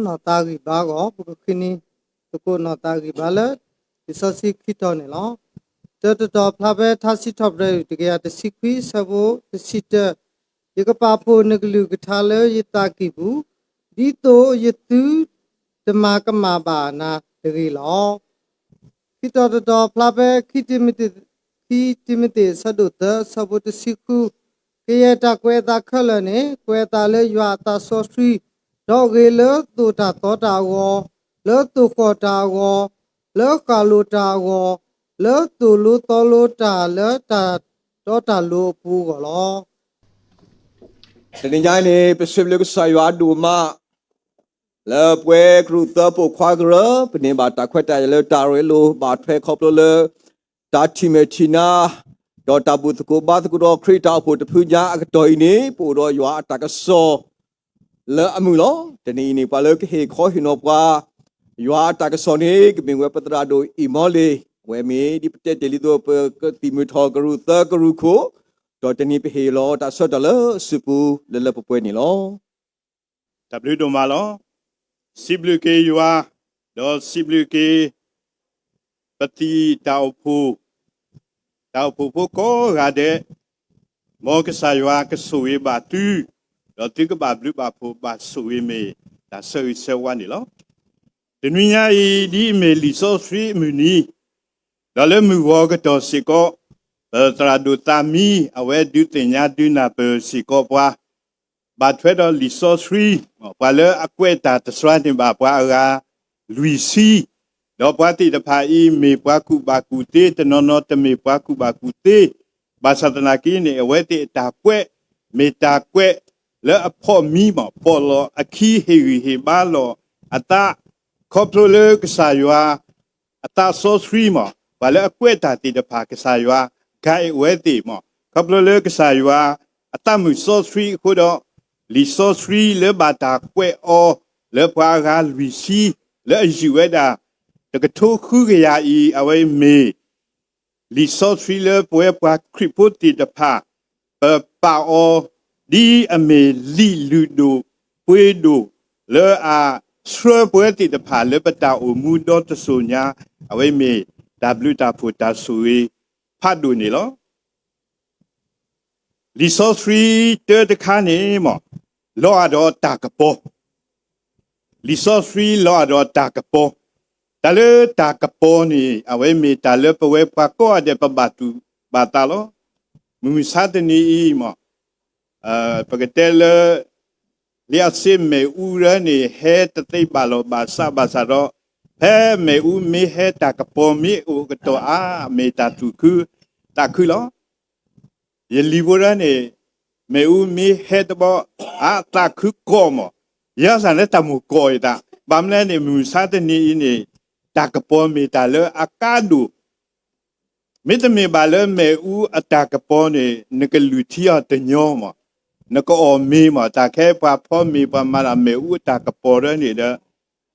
နီၢ်သးဂံၢ်ဘါအဂီၢ် ပကဃ့န့ၢ်သကိးနီၢ်သးဂံၢ်ဘါလၢ လံာ်စီဆှံခံတီၤန့ၣ်လီၤ. တၢတတီၤဖျါဖဲထါစံးထီၣ်ပတြၢၤ တကယၤတဆံခွံ အဆၢဖိတဆံတၢ, ယကပာ်ဖှိၣ်နကလုၢ်ကထါလၢယသးကံၢ်ပူၤ, ဒ်သိးယသုတမၤကမၣ်ဘၣ်နၤတဂ့ၤလီၤ. ခံတီၤတတီၤဖျါဖဲ ခံတံၤမသ့း ခံတံၤမသ့း အဆၢဒိၣ်သၢ အဆၢဖိတဆံဃု, ကယဲၢ်တၢ်ကွဲးအသးခဲလၢာ်န့ၣ် ကွဲးအသးလၢယွၤအသးစီဆှံ, ဒီးအဂ့ၤလၢသိၣ်တၢ်သီတၢ်အဂီၢ်, လၢသိၣ်ဃီၣ်တၢ်အဂီၢ်, လၢဃၣ်လိၤတၢ်အဂီၢ်, လၢသိၣ်လိသီလိတၢ်လၢတၢ်တီတၢ်လိၤအပူၤအဂီၢ်လီၤ. တနံၤညါအံၤန့ၣ် ပစံးဘျုးကစၢ်ယွၤဒိၣ်မး လၢပဝဲကရူၢ်သၢပိာ်ခွါကရၢ, ပန့ၢ်ဘၣ်တၢ်ခွဲးတၢ်ယာ်လၢတၢ်ရ့လိာ် ဘၣ်ထွဲခီဖျိလၢ တၢ်ထံၣ်မဲာ်ထံၣ်နါ ဒီးတၢ်ဘူၣ်သကိးဘါသကိးဒီးခရံာ်တၢ်အိၣ်ဖှိၣ်တဖုညါအကတီၢ်အံၤန့ၣ် ပအိၣ်ဒီးယွၤအတၢ်ကစီၣ်လၢအမုာ်လီၤ. တနံၤအံၤန့ၣ် ပှၤလၢကဟ့ၣ်ခီဟ့ၣ်နီၤပှၤ ယွၤအတၢ်ကစီၣ်န့ၣ် ကမ့ၢ်ဝဲပသရၣ်ဒိၣ်အံၤမီလ့ၣ်, အဝဲမ့ၢ်ဒ်ပတဲတ့ၢ်လံအသိး ပကသံၣ်မုၢ်ထီၣ်ကရူၢ်သၢကရူၢ်ခိၣ်, ဒီးတနံၤပဟ့ၣ်လီၤတၢ်ဆၢကတီၢ်လၢအစုပူၤလၢလၢပှဲၤပှဲၤန့ၣ်လီၤ. တၢ်ဘျုးဒိၣ်မးလီၤ. စံးဘျုးက့ၤယွၤ, ဒီးစံးဘျုးက့ၤ ပသံၣ်တၢ်အိၣ်ဖှိၣ်, တၢ်အိၣ်ဖှိၣ်ဖိကိးဂၤဒဲး, မ်ကစၢ်ယွၤကဆိၣ်ဂ့ၤဘၣ်သု, ဒီးသုကဘၣ်ဘျုးဘၣ်ဖှိၣ်ဘၣ်ဆိၣ်ဂ့ၤမ့ၢ်တၢ်ဆၢဂ့ၤဆၢဝါန့ၣ်လီၤ. တနွံညါအံၤ ဒ်အမ့ၢ်လံာ်စီဆှံအမုၢ်နံၤ, ဒီးလၢမုၢ်ဂီၤကတီၢ်စ့ၢ်ကီး, ပသရၣ်ဒိၣ်သးမံ အဝဲဒုးသ့ၣ်ညါဒုးနၢ်ပၢၢ်စ့ၢ်ကီးပှၤ ဘၣ်ထွဲဒီးလံာ်စီဆှံ, ပှၤလၢအကွဲးတၢ်တစှၤန့ၣ်ဘၣ်ပှၤအဂၤလွံၢ်ဆံ, ဒီးပှၤသ့ၣ်တဖၣ်အံၤ မ့ၢ်ပှၤကူၣ်ဘၣ်ကူၣ်သ့, တနီၤနီၤတမ့ၢ်ပှၤကူၣ်ဘၣ်ကူၣ်သ့, ဘၣ်ဆၣ်သနာ်က့န့ၣ် အဝဲသ့ၣ်အတၢ်ကွဲး မ့ၢ်တၢ်ကွဲးလၢအဖီၣ်မံမး ပိာ်လီၤအခံဟ့ၣ်ဂံၢ်ဟ့ၣ်ဘါလီၤအသး ခီဖျိလၢကစၢ်ယွၤ အသးစီဆှံမး, ပှၤလၢအကွဲးတၢ်သ့ၣ်တဖၣ် ကစၢ်ယွၤ guide ဝဲသ့ၣ်မး, ခီဖျိလၢကစၢ်ယွၤ အသးမုာ်စီဆှံအဃိဒီး, လံာ်စီဆှံလၢဘၣ်တၢ်ကွဲးအီၤ လၢပှၤအဂၤလွံၢ်ဆံ လၢအယုၢ်ဝဲဒၣ် တကထိဃုကယၤအံၤ အဝဲမ့ၢ် လံာ်စီဆှံလၢပဝဲပှၤခရံာ်ဖိသ့ၣ်တဖၣ် ပပာ်အီၤ ဒ်အမ့ၢ်လံာ်လုၢ်ဒိၣ်ပှ့ၤဒိၣ် လၢအဆှၢပဝဲသ့ၣ်တဖၣ်လၢပတၢ်အိၣ်မူဒီတစိၤညါ, အဝဲမ့ၢ်တၢ်ဘျုးတၢ်ဖှိၣ်တၢ်ဆိၣ်ဂ့ၤဖးဒိၣ်န့ၣ်လီၤ. လံာ်စီဆှံတၢတခါန့ၣ်မး, လီၤဂာ်ဒီးတၢ်ကပီၤ လံာ်စီဆှံလီၤဂာ်ဒီးတၢ်ကပီၤ, တၢ်လၢတၢ်ကပီၤန့ၣ် အဝဲမ့ၢ်တၢ်လၢပဝဲပှၤကိးဂၤဒဲးပဘၣ်တူၢ်ဘၣ်သးလီၤ. မုၢ်မဆါတနံၤအံၤမး, ပကတဲလၢ လံာ်အစ့မ့ၣ်အူရၢန့ၣ် ဟဲတသ့ဘၣ်လီၤဘၣ်စးဘၣ်ဆၣ်ဒီး, ဖဲမ့ၣ်အူမ့ၢ်ဟဲတၢ်ကပီၤမ့ၢ်အိၣ်ကတီၢ်အါ မ့ၢ်တၢ်သူၣ်ခုသးခုလီၤ. ယလံၤဖိရၢန့ၣ် မ့ၣ်အူမ့ၢ်ဟဲတဘျီ အသးခုကီၢ်မး, ယဲစၢ်လၢတၢ်မိၣ်ကီၢ်ယသး, ဘၣ်မနုၤလဲၣ်န့ၣ် မုၢ်မဆါတနံၤအံၤန့ၣ် တၢ်ကပီၤမ့ၢ်တၢ်လၢအကါဒိၣ် မ့တမ့ၢ်ဘၣ်လၢမ့ၣ်အူအတၢ်ကပီၤန့ၣ် နကလုၢ်ထံအီၤတညီမး, နကအီၣ်မ့ၤမး, တၢ်ခဲပှၤဖီမ့ၤပှၤမၤတၢ်မ့ၣ်အူအတၢ်ကပီၤဒၢန့ၣ်ဒီး,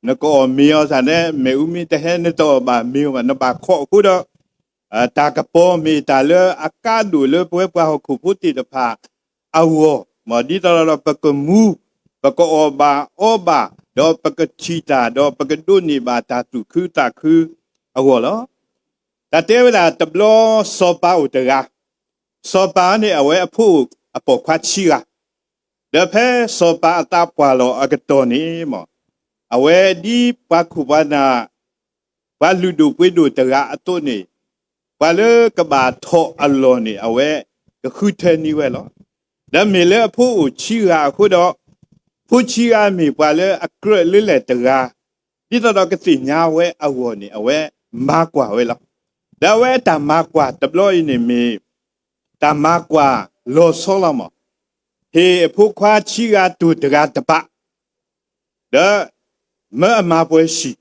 နကအီၣ်မ့ၤအီၤစ့ၢ်န့ၣ် မ့ၣ်အူမ့ၢ်တဟဲနတအီၣ်ဘၣ်မ့ၤမး, နဘၣ်ခိးအဃိဒီး, တၢ်ကပီၤမ့ၢ်တၢ်လၢအကါဒိၣ်လၢပဝဲပှၤဟီၣ်ခိၣ်ဖိသ့ၣ်တဖၣ်အဂီၢ်မး, ဒ်သိးဒီးပကမူ ပကအီၣ်ဘၣ်အီဘၣ်, ဒီးပကထံၣ်တၢ်, ဒီးပကဒိးန့ၢ်ဘၣ်တၢ်သူၣ်ခုသးခုအဂီၢ်လီၤ. တၢ်တဲဝဲဒၣ်တဘျီစီၤပၤအိၣ်တဂၤ, စီၤပၤန့ၣ်အဝဲအဖိအိၣ်အပိာ်ခွါဆံဂၤ, ဒီးဖဲစီၤပၤအသးပှၢ်လီၤအကတီၢ်န့ၣ်မး, အဝဲဒ်ပှၤခိၣ်ပှၤနၢ် ပှၤလုၢ်ဒိၣ်ပှ့ၤဒိၣ်တဂၤအသိးန့ၣ်, ပှၤလၢကဘၣ်ထီၣ်အလီၢ်န့ၣ် အဝဲကဃုထၢန့ၢ်ဝဲလီၤ. ဒီးမ့ၢ်လၢအဖိအိၣ်ဆံဂၤအဃိဒီး, ဖိဆံဂၤမ့ၢ်ပှၤလၢအကြၢးလၢလဲၣ်တဂၤ, ဒ်သိးဒီးကသ့ၣ်ညါဝဲအဂီၢ်န့ၣ် အဝဲမၤကွၢ်ဝဲလီၤ. ဒီးအဝဲအတၢ်မၤကွၢ်တဘျီအံၤန့ၣ်မ့ၢ် တၢ်မၤကွၢ်လီၤဆီလီၤမး, ဟ့ၣ်အဖိခွါဆံဂၤတိၢ်တဂၤတဘး ဒီးမၢအမၤပှဲၤဆံၣ်,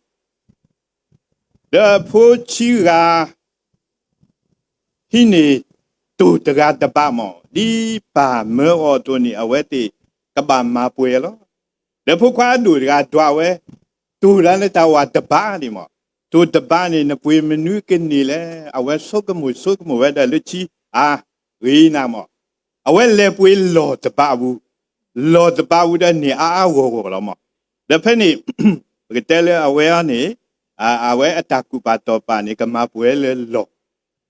ဒီးအဖိဆံဂၤ ဟံးန့ၢ်တိၢ်တဂၤတဘးမး, ဒ်ပၢ်မၢအီၤအသိးန့ၣ် အဝဲသ့ၣ်ကဘၣ်မၤပှဲၤလီၤ. ဒီးဖိခွါအဒိၣ်တဂၤဒွးဝဲ, တိၢ်လၢနတၢ်ဝၢ်တဘးန့ၣ်မး, တိၢ်တဘးန့ၣ် နပှ့ၤမနုၤကန့ၢ်လဲၣ်, အဝဲဆိကမိၣ်ဆိကမိၣ်ဝဲဒၣ်လၢခံ, အါ, ဂ့ၤနၤမး, အဝဲလဲၤပှ့ၤလီၢ်တဘးပူၤ, လီၢ်တဘးပူၤဒီးန့ၢ်အါအါဂီၢ်ဂီၢ်လီၤမး. ဒီးဖဲန့ၣ် ပကတဲလၢအဝဲအံၤန့ၣ် အဝဲအတၢ်ကူၣ်ပာ်တီၢ်ပာ်န့ၣ် ကမၤပှဲၤလၢလီၢ်,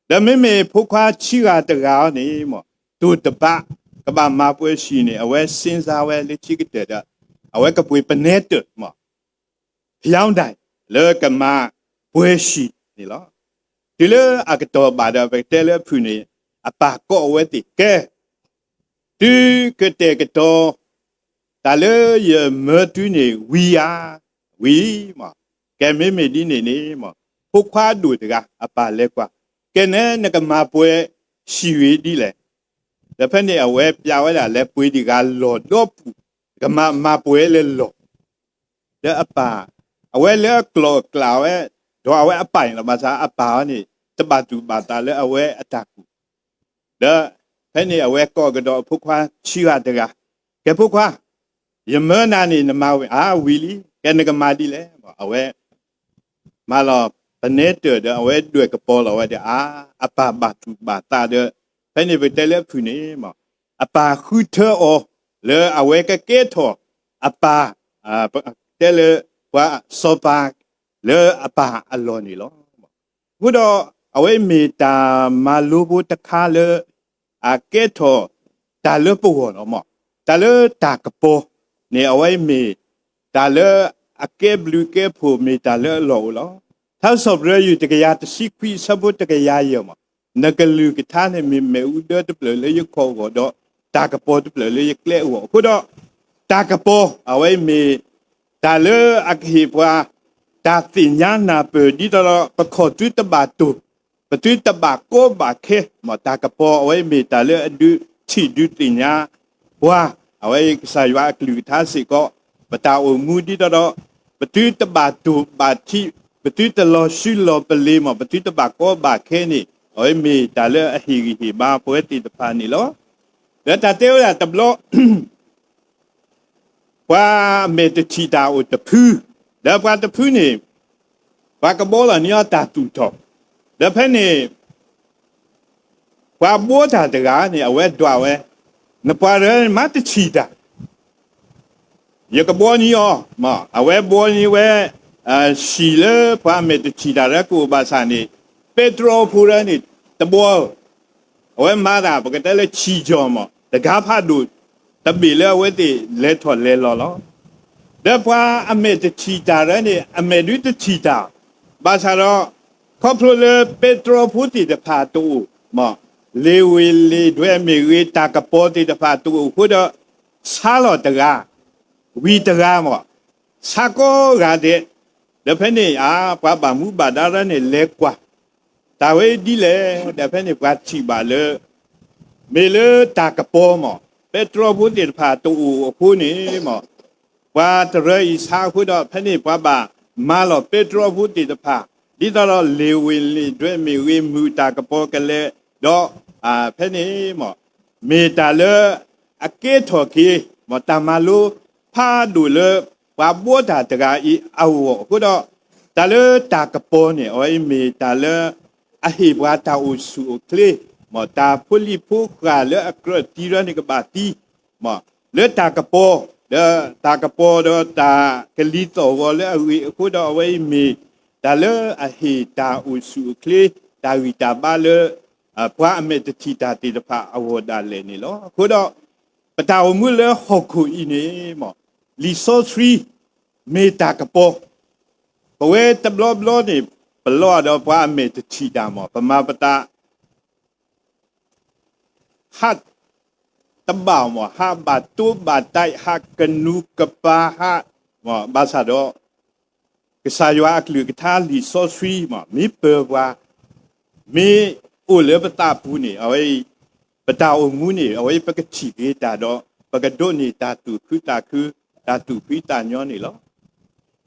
ဒီးမ့မ့ၢ်ဖိခွါဆံဂၤတဂၤအံၤန့ၣ် တိၢ်တဘး ကဘၣ်မၤပှဲၤဟံၣ်န့ၣ် အဝဲစ့စါဝဲလၢခံကတၢၢ်ဒီး အဝဲကပှ့ၤပနဲတၢၢ် ဖယီဒၣ် လၢကမၤပှဲၤဟံၣ်န့ၣ်လီၤ. တုၤလၢအကတီၢ်ဘၣ်ဒီး ပကတဲလၢအဖုၣ်န့ၣ် အပၢ်ကိးအဝဲသ့ၣ် ကဲ သုကတဲာ်ကတီၤ တၢ်လၢယမၢတုၤန့ၣ် ဝံၤဧါ, ဝံၤမး, ကဲမ့မ့ၢ်ဒ်န့ၣ်န့ၣ်မး, ဖိခွါဒိၣ်တဂၤ အပၢ်လဲၤကွၢ်, ကဲနဲ နကမၤပှဲၤဟံၣ်ဂ့ၤဒ်လဲၣ်, ဒီးဖဲန့ၣ်အဝဲပျးဝဲဒၣ်လၢပှ့ၤတဂၤလီၢ်ဒီပူၤ, ကမၤမၤပှဲၤလၢလီၢ် ဒီးအပၢ်, အဝဲလၢအကျိာ်အကျဲဝဲ, ဒီးအဝဲအပၢ်န့ၣ်လီၤ, ဘၣ်ဆၣ်အပၢ်အံၤန့ၣ် တဘၣ်သူၣ်ဘၣ်သးလၢအဝဲအတၢ်ကူၣ်, ဒီးဖဲန့ၣ်အဝဲကိးကဒီးအဖိခွါဆံဂၤတဂၤ, ကဲဖိခွါ, ယမၢနၤန့ၣ် နမၤဝံၤဧါ, ဝံၤလံ, ကဲနကမၤဒ်လဲၣ်, အဝဲ မၤလီၤပနဲတၢၢ်ဒီး အဝဲဒွဲၣ်ကပီၤလီၤဝဲဒီး အါ, အပၢ်ဘၣ်သူၣ်ဘၣ်သးဒီး, ဖဲန့ၣ်ပကတဲလၢအဖုၣ်န့ၣ်မး, အပၢ်ဃုထၢအီၤလၢအဝဲကကဲထီၣ်အပၢ်, တဲလၢပှၤစီၤပၤလၢအပၢ်အလီၢ်န့ၣ်လီၤ. အဃိဒီးအဝဲမ့ၢ်တၢ်မၤလိဖိတခါလၢ အကဲထီၣ်တၢ်လၢပဂီၢ်လီၤမး, တၢ်လၢတၢ်ကပီၤန့ၣ် အဝဲမ့ၢ်တၢ်လၢအကဲဘျုးကဲဖှိၣ် မ့ၢ်တၢ်လၢအလီၢ်အိၣ်လီၤ. ထါစံးပတြၢၤယုၢ် တကယၤတဆံခွံ အဆၢဖိတကယၤယဲၢ်မး, နကလုၢ်ကထါန့ၣ် မ့ၢ်မ့ၣ်အူဒၢတဖျၢၣ်လၢယခီၣ်အဂီၢ်ဒီး တၢ်ကပီၤတဖျၢၣ်လၢယကျဲအဂီၢ်. အဃိဒီး တၢ်ကပီၤ အဝဲမ့ၢ်တၢ်လၢအကဟ့ၣ်ပှၤ တၢ်သ့ၣ်ညါနၢ်ပၢၢ် ဒ်သိးဒီး ပခီၣ်သုတဘၣ်တိၢ်, ပသုတဘၣ်ကီဘၣ်ခဲ, မ့ၢ်တၢ်ကပီၤ အဝဲမ့ၢ်တၢ်လၢအဒုးထံၣ်ဒုးသ့ၣ်ညါပှၤ, အဝဲကစၢ်ယွၤအကလုၢ်ကထါစ့ၢ်ကီး, ပတၢ်အိၣ်မူဒ်သိးဒီး ပသုတဘၣ်တိၢ်ဘၣ်ထံး, ပသုတလီၤဆူလီၤပလ့ၤမး, ပသုတဘၣ်ကီဘၣ်ခဲန့ၣ် အဝဲမ့ၢ်တၢ်လၢအဟ့ၣ်ဂံၢ်ဟ့ၣ်ဘါပဝဲသ့ၣ်တဖၣ်န့ၣ်လီၤ. ဒီးတၢ်တဲဝဲဒၣ်တဘျီ ပှၤအမဲာ်တထံၣ်တၢ်အိၣ်တဖု, ဒီးပှၤတဖုန့ၣ် ပှၤကဘှီလီၤန့ၢ်အီၤတၢ်သူၣ်ထီၣ်, ဒီးဖဲန့ၣ် ပှၤဘှီတၢ်တဂၤန့ၣ် အဝဲဒွးဝဲ, နပှၤတဂၤန့ၣ် မၤတထံၣ်တၢ် ယကဘှီန့ၢ်အီၤ, အဝဲဘှီန့ၢ်ဝဲ ဟံၣ်လၢပှၤအမဲာ်တထံၣ်တၢ်လၢကအိၣ်ဘၣ်ဆၣ်န့ၣ်, ပဲတြီဖိတဂၤန့ၣ် တဘှီဧၢ, အဝဲမၤတၢ် ပကတဲလၢဆံၣ်ကၠီၣ်မး တဂၤဖးဒိၣ် တဘ့ၣ်လၢအဝဲသ့ၣ်လဲၤထီၣ်လဲၤလီၤလီၤ. ဒီးပှၤအမဲာ်တထံၣ်တၢ်တဂၤန့ၣ် အမဲာ်ဒုးတထံၣ်တၢ်, ဘၣ်ဆၣ်ဒီး ခီဖျိလၢပဲတြီဖိသ့ၣ်တဖၣ်တအိၣ်မး, လ့ၤဝ့ၤလ့ၤဒွဲၣ်မ့ၢ်ဂ့ၤ တၢ်ကပီၤသ့ၣ်တဖၣ်တအိၣ်အဃိဒီး ဆါလီၤတဂၤ ဝံၤတဂၤမး, ဆါကိးဂၤဒဲး, ဒီးဖဲန့ၣ် အါ ပှၤဘၣ်မူဘၣ်ဒါတဂၤန့ၣ် လဲၤကွၢ် တၢ်ဝဲဒ်လဲၣ်, ဒီးဖဲန့ၣ်ပှၤထံၣ်ဘၣ်လၢ မ့ၢ်လၢတၢ်ကပီၤမး ပဲတြီဖိသ့ၣ်တဖၣ်တအိၣ်အဃိန့ၣ်မး, ပှၤတရၢအံၤဆါအဃိဒီး ဖဲန့ၣ်ပှၤဘၣ်မၤလီၤပဲတြီဖိသ့ၣ်တဖၣ် ဒ်သိးဒီးလ့ၤဝ့ၤလ့ၤဒွဲၣ်မ့ၢ်ဂ့ၤ မုာ်တၢ်ကပီၤကလဲၤဒီး ဖဲန့ၣ်မး မ့ၢ်တၢ်လၢအကဲထီၣ်က့ၤ မ့ၢ်တၢ်မၤလိဖးဒိၣ်လၢ ပှၤဘှီတၢ်တဂၤအံၤအဂီၢ်အဃိဒီး တၢ်လၢတၢ်ကပီၤန့ၣ် အဝဲအံၤမ့ၢ်တၢ်လၢအဟ့ၣ်ပှၤတၢ်အိၣ်ဆူၣ်အိၣ်ချ့, မ့ၢ်တၢ်ဖိလံၤဖိဃၢ်လၢအကြၢးသံတဂၤန့ၣ်ကဘၣ်သံ, မ့ၢ်လၢတၢ်ကပီၤ, ဒီးတၢ်ကပီၤဒီးတၢ်ကလံၤသီၣ်ဂီၤလၢအဂ့ၤအဃိဒီး အဝဲအံၤမ့ၢ်တၢ်လၢအဟ့ၣ်တၢ်အိၣ်ဆူၣ်အိၣ်ချ့ တၢ်ဂံၢ်တၢ်ဘါလၢ ပှၤအမဲာ်တထံၣ်တၢ်သ့ၣ်တဖၣ်အဂီၢ်ဒၣ်လဲာ်န့ၣ်လီၤ. အဃိဒီး ပတၢ်အိၣ်မူလၢဟီၣ်ခိၣ်အံၤန့ၣ်မး လံာ်စီဆှံ မ့ၢ်တၢ်ကပီၤ, ပဝဲတဘျီဘျီန့ၣ် ပလီၤဒီးပှၤအမဲာ်တထံၣ်တၢ်မး ပမၤပသး ဟးတဘၣ်မး ဟးဘၣ်တိဘၣ်တံး ဟးကနူၤကပၤ ဟး, ဘၣ်ဆၣ်ဒီး ကစၢ်ယွၤအကလုၢ်ကထါလံာ်စီဆှံမး မ့ၢ်ပၢၤပှၤ မ့ၢ်အိၣ်လၢပသးပူၤန့ၣ် အဝဲအံၤ ပတၢ်အိၣ်မူန့ၣ် အဝဲအံၤပကထံၣ်က့ၤတၢ်ဒီး ပကဒိးန့ၢ်တၢ်သူၣ်ခုသးခု တၢ်သူၣ်ဖှံသးညီန့ၣ်လီၤ.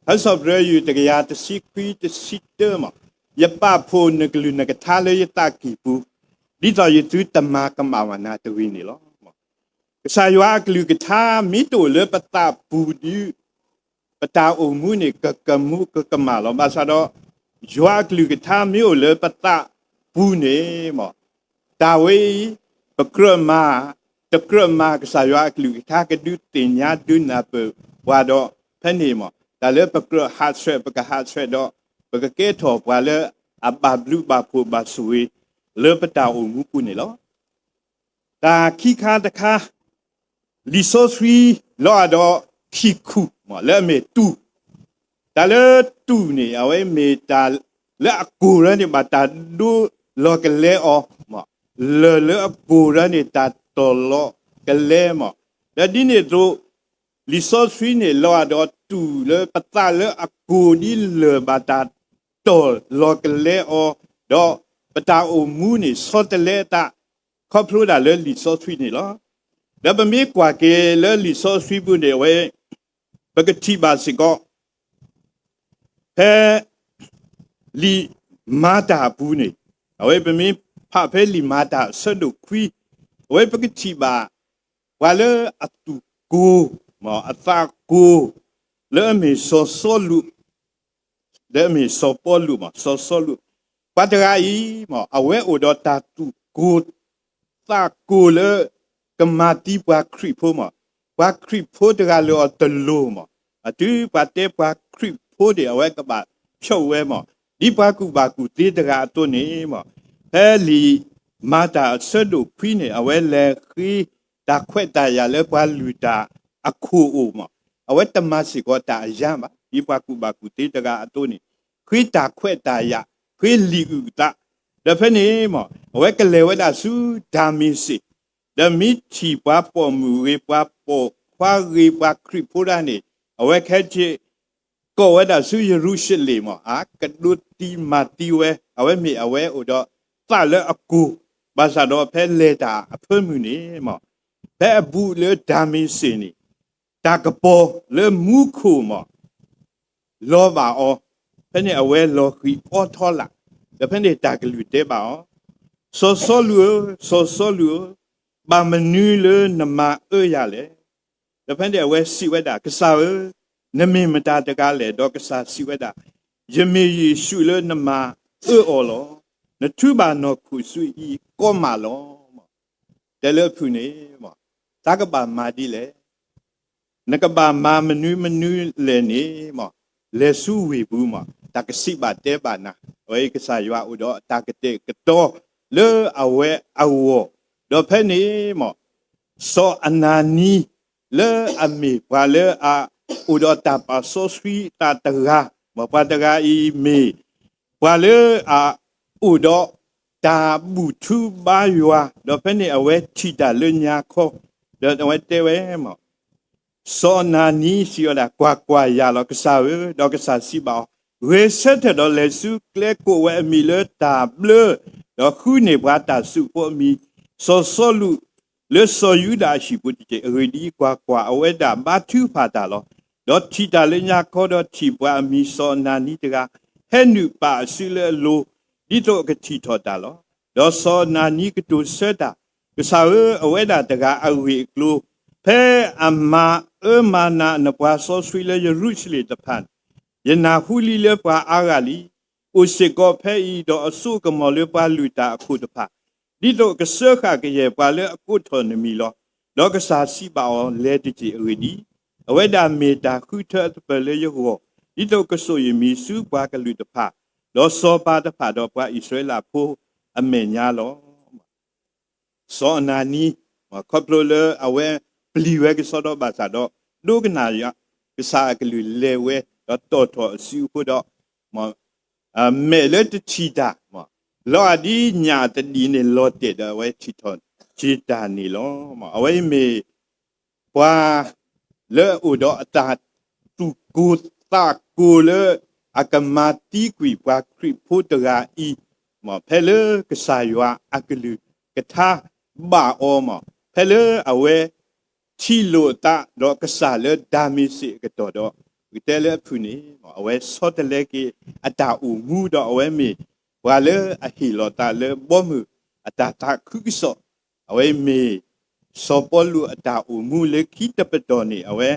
ထါစံးပတြၢၤယုၢ် တကယၤတဆံခွံ တဆံတၢမး, ယပာ်ဖှိၣ်နကလုၢ်နကထါလၢယသးကံၢ်ပူၤ, ဒ်သိးယသုတမၤကမၣ်ဘၣ်နၤတဂ့ၤန့ၣ်လီၤ. ကစၢ်ယွၤအကလုၢ်ကထါမ့ၢ်တအိၣ်လၢပသးပူၤဒီး ပတၢ်အိၣ်မူန့ၣ် ကကမူကကမၣ်လီၤ. ဘၣ်ဆၣ်ဒီး ယွၤအကလုၢ်ကထါမ့ၢ်အိၣ်လၢပသးပူၤန့ၣ်မး တၢ်ဝဲအံၤ ပကြၢးမၤ တကြၢးမၤ ကစၢ်ယွၤအကလုၢ်ကထါကဒုးသ့ၣ်ညါဒုးနၢ်ပၢၢ်ပှၤဒီး ဖဲန့ၣ်မ့ၢ် တၢ်လၢပကြၢးဟးဆှဲး ပကဟးဆှဲးဒီး ပကကဲထီၣ်ပှၤလၢအဘၣ်ဘျုးဘၣ်ဖှိၣ်ဘၣ်ဆိၣ်ဂ့ၤ လၢပတၢ်အိၣ်မူပူၤန့ၣ်လီၤ. တၢ်ခံခါတခါ လံာ်စီဆှံလီၤအဒီးခံခူၣ် လၢအမ့ၢ်တူၢ်, တၢ်လၢတူၢ်န့ၣ် အဝဲမ့ၢ်တၢ်လၢအကိၢ်ဒီးန့ၣ် ဘၣ်တၢ်ဒိလီၤကလဲအီၤ, လၢၢ်လၢအကိၢ်ဒီးန့ၣ် တၢ်တီၢ်လီၤကလဲမး, ဒီးဒ်န့ၣ်အသိး လံာ်စီဆှံန့ၣ်လီၤအဒီးတူၢ်လၢပသးလၢအကိၢ်ဒ်လၢၢ်ဘၣ်တၢ်တီၢ်လီၤကလဲအီၤ, ဒီးပတၢ်အိၣ်မူန့ၣ်ဆီတလဲအသး ခီဖျိဒၣ်လၢလံာ်စီဆှံန့ၣ်လီၤ. ဒီးပမ့ၢ်ကွၢ်က့ၤလၢလံာ်စီဆှံပူၤန့ၣ် အဝဲ ပကထံၣ်ဘၣ်စ့ၢ်ကီး ဖဲ လံာ်မၤတၢ်အပူၤန့ၣ်, အဝဲပမ့ၢ်ဖးဖဲလံာ်မၤတၢ်အဆၢဒိၣ်ခွံ, အဝဲပကထံၣ်ဘၣ် ပှၤလၢအသူၣ်ကိၢ် အသးကိၢ် လၢအမ့ၢ်စီၤစီလူး လၢအမ့ၢ်စီၤပီလူးမး စီၤစီလူး, ပှၤတဂၤအံၤမး အဝဲအိၣ်ဒီးတၢ်သူၣ်ကိၢ်သးကိၢ်လၢ ကမၤသံပှၤခရံာ်ဖိမး, ပှၤခရံာ်ဖိတဂၤလၢာ်အီၤတလိၤမး, အတုၤပှၤတဲပှၤခရံာ်ဖိန့ၣ် အဝဲကဘၣ်ဖျိးဝဲမး, ဒ်ပှၤကူၣ်ဘၣ်ကူၣ်သ့တဂၤအသိးန့ၣ်မး, ဖဲလံာ်မၤတၢ်အဆၢဒိၣ်ခွံန့ၣ် အဝဲလဲၤဃ့တၢ်ခွဲးတၢ်ယာ်လၢပှၤလုၢ်တၢ်အခိၣ်အိၣ်မး, အဝဲတမၤစ့ၢ်ကီးတၢ်အယါဘၣ်, ဒ်ပှၤကူၣ်ဘၣ်ကူၣ်သ့တဂၤအသိးန့ၣ်, ဃ့တၢ်ခွဲးတၢ်ယာ်, ဃ့လံာ်အုၣ်အသး, ဒီးဖဲန့ၣ်မး အဝဲကလဲၤဝဲဒၣ်ဆူဒၤမ့းစ့း, ဒီးမ့ၢ်ထံၣ်ပှၤပိာ်မုၣ်ဂ့ၤ ပှၤပိာ်ခွါဂ့ၤ ပှၤခရံာ်ဖိတဂၤန့ၣ်, အဝဲခဲက့ၤ ကိးဝဲဒၣ်ဆူယရူၤၡလ့ၣ်မး, အကဒိးတံၤမၤသံဝဲ, အဝဲမ့ၢ်အဝဲအိၣ်ဒီးသးလၢအကိၢ်, ဘၣ်ဆၣ်ဒီးဖဲလဲၤတၢ်အဖၢမုၢ်န့ၣ်မး, ဖဲအဘူးလၢဒၤမ့းစ့းန့ၣ်, တၢ်ကပီၤလၢမူခိၣ်မး လီၤဘၣ်အီၤ, ဖဲန့ၣ်အဝဲလီၤဃံၤအီထီလာ်, ဒီးဖဲန့ၣ်တၢ်ကလုၢ်တဲဘၣ်အီၤ, စီၤစီလူးဧၢ, စီၤစီလူးဧၢ, ဘၣ်မနုၤလၢနမၤအၢယၤလဲၣ်. ဒီးဖဲန့ၣ်အဝဲစံးဝဲဒၣ်, ကစၢ်ဧၢ, နမ့ၢ်မတၤတဂၤလဲၣ်. ဒီးကစၢ်စံးဝဲဒၣ်, ယမ့ၢ်ယ့ၣ်ၡူးလၢနမၤအၢအီၤလီၤ. နထုးဘၣ်နီၢ်ခိၣ်ဆူအံၤကိးမးလီၤ. တဲလၢအဖုၣ်န့ၣ်, တၢ်ကဘၣ်မၤဒ်လဲၣ်. နကဘၣ်မၤမနုၤမနုၤလဲၣ်န့ၣ်, လဲၤဆူဝ့ၢ်ပူၤမး, တၢ်ကစံးဘၣ်တဲဘၣ်နၤ. အဝဲကစၢ်ယွၤအိၣ်ဒီးတၢ်ကတဲာ်ကတီၤလၢအဝဲအဂီၢ်, ဒီးဖဲန့ၣ်မး စီၤအနၤနံ လၢအမ့ၢ်ပှၤလၢအအိၣ်ဒီးတၢ်ပာ်စီဆှံအသးတဂၤ, မ်ပှၤတဂၤအံၤမ့ၢ် ပှၤလၢအအိၣ်ဒီးတၢ်ဘူၣ်ထူဘါယွၤ, ဒီးဖဲန့ၣ်အဝဲထံၣ်တၢ်လၢညါခီ, ဒီးအဝဲတဲဝဲမး စီၤအနၤနံစံးဝဲဒၣ်, ကွၢ်ကွၢ်, ယၤလီၤကစၢ်ဧၢ. ဒီးကစၢ်စံးဘၣ်အီၤ, ဂဲၤဆၢထၢၣ်ဒီးလဲၤဆူကျဲကိးဝဲအမံၤလၢတၢ်ဘျၢ, ဒီးဃုန့ၢ်ပှၤတၢ်စုးဖိအမံၤ, စီၤစီလူး လၢစီၤယူဒၤအဟံၣ်ပူၤတက့ၢ်. အဂ့ၢ်ဒ်အံၤ, ကွၢ်ကွၢ်, အဝဲဒၣ်ဘါထုကဖၣ်တၢ်လီၤ. ဒီးထံၣ်တၢ်လၢညါခီ, ဒီးထံၣ်ပှၤအမံၤစီၤအနၤနံတဂၤ ဟဲနုာ်ပာ်အစုလၢအလိၤ, ဒ်သိးအကထံၣ်ထီၣ်တၢ်လီၤ. ဒီးစီၤအနၤနံကတိၤဆၢတၢ်, ကစၢ်ဧၢ, အဝဲဒၣ်တဂၤအဂ့ၢ်အကျိၤ, ဖဲအမၤအၢမၤနးနပှၤစီဆှံလၢယရူၤၡလ့ၣ်တဖၣ်န့ၣ်, ယနၢ်ဟူလံလၢပှၤအါဂၤလံ အိၣ်စ့ၢ်ကီးဖဲအံၤ, ဒီးအစိအကမီၤလၢပှၤလုၢ်တၢ်အခိၣ်တဖၣ်, ဒ်သိးကစၢဃာ်ကယဲၢ်ပှၤလၢအကိးထီၣ်နမံၤလီၤ. ဒီးကစၢ်စံးဘၣ်အီၤ, လဲၤတက့ၢ်. အဂ့ၢ်ဒ်အံၤ, အဝဲဒၣ်မ့ၢ်တၢ်ဃုထၢအသပၢၤလၢယဂီၢ်, ဒ်သိးကစိာ်ယမံၤဆူပှၤကလုာ်တဖၣ်, ဒီးစီၤပၤတဖၣ်, ဒီးပှၤအံၣ်စရ့လးဖိအမဲာ်ညါလီၤ. စီၤအနၤနံ, ခီဖျိလၢအဝဲပျံၤဝဲကစီဒီဘၣ်ဆၣ်ဒီး, ဒိကနၣ်ယွၤ, ကစၢ်အကလုၢ်လဲၤဝဲ, ဒီးတီၢ်ထီၣ်အစုအဃိဒီး, မဲာ်လၢတထံၣ်တၢ်, လီၤအဒ်ညၣ်တဒံးန့ၣ်လီၤတဲာ်ဒီး အဝဲထံၣ်ထီၣ်က့ၤတၢ်န့ၣ်လီၤ. အဝဲအံၤမ့ၢ် ပှၤလၢအအိၣ်ဒီးအတၢ်သူၣ်ကိၢ်သးကိၢ်လၢ အကမၤသံကွံာ်ပှၤခရံာ်ဖိတဂၤအံၤ, မ်ဖဲလၢကစၢ်ယွၤအကလုၢ်ကထါဘၣ်အီၤ, မ်ဖဲလၢအဝဲ ထံၣ်လိာ်အသးဒီးကစၢ်လၢဒၤမ့းစ့းအကတီၢ်ဒီး, ပကတဲလၢအဖုၣ်န့ၣ်, မ်အဝဲဆီတလဲက့ၤအတၢ်အိၣ်မူဒီး အဝဲမ့ၢ်ပှၤလၢအဟ့ၣ်လီၤသးလၢဘီမုၢ်အတၢ်သးခုကစီၣ်, အဝဲမ့ၢ်စီၤပီလူးအတၢ်အိၣ်မူလၢခံတပတီၢ်န့ၣ်, အဝဲ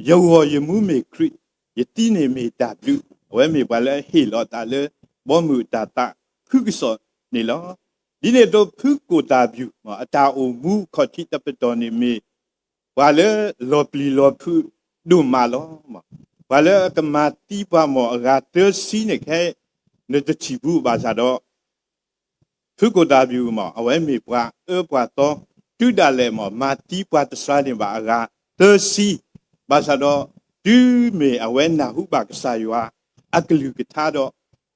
ယဂီၢ်ယမူမ့ၢ်ခရံာ်, ယသံန့ၣ်မ့ၢ်တၢ်ဘျုး, အဝဲမ့ၢ်ပှၤလၢအဟ့ၣ်လီၤသးလၢဘီမုၢ်အတၢ်သးခုကစီၣ်န့ၣ်လီၤ. ဒ်န့ၣ်အသိးဖုကိၣ်သၣ်ဘျူး, မ်အတၢ်အိၣ်မူခီၣ်ထံးတပတီၢ်န့ၣ်မ့ၢ် ပှၤလၢလီၤပျံၤလီၤဖုးဒိၣ်မးလီၤ. ပှၤလၢအကမၤသံပှၤမ့ၢ်အဂၤသၢဆံန့ၣ်ခဲ နတထံၣ်ဘူးဘၣ်ဆၣ်ဒီး ဖုကိၣ်သၣ်ဘံၣ်မ့ၢ် အဝဲမ့ၢ်ပှၤအၢပှၤသီ တုၤဒၣ်လဲာ်မ့ၢ် မၤသံပှၤတစှၤန့ၣ်ဘၣ်အဂၤသၢဆံ, ဘၣ်ဆၣ်ဒီး တုၤမ့ၢ်အဝဲနၢ်ဟူဘၣ်ကစၢ်ယွၤအကလုၢ်ကထါဒီး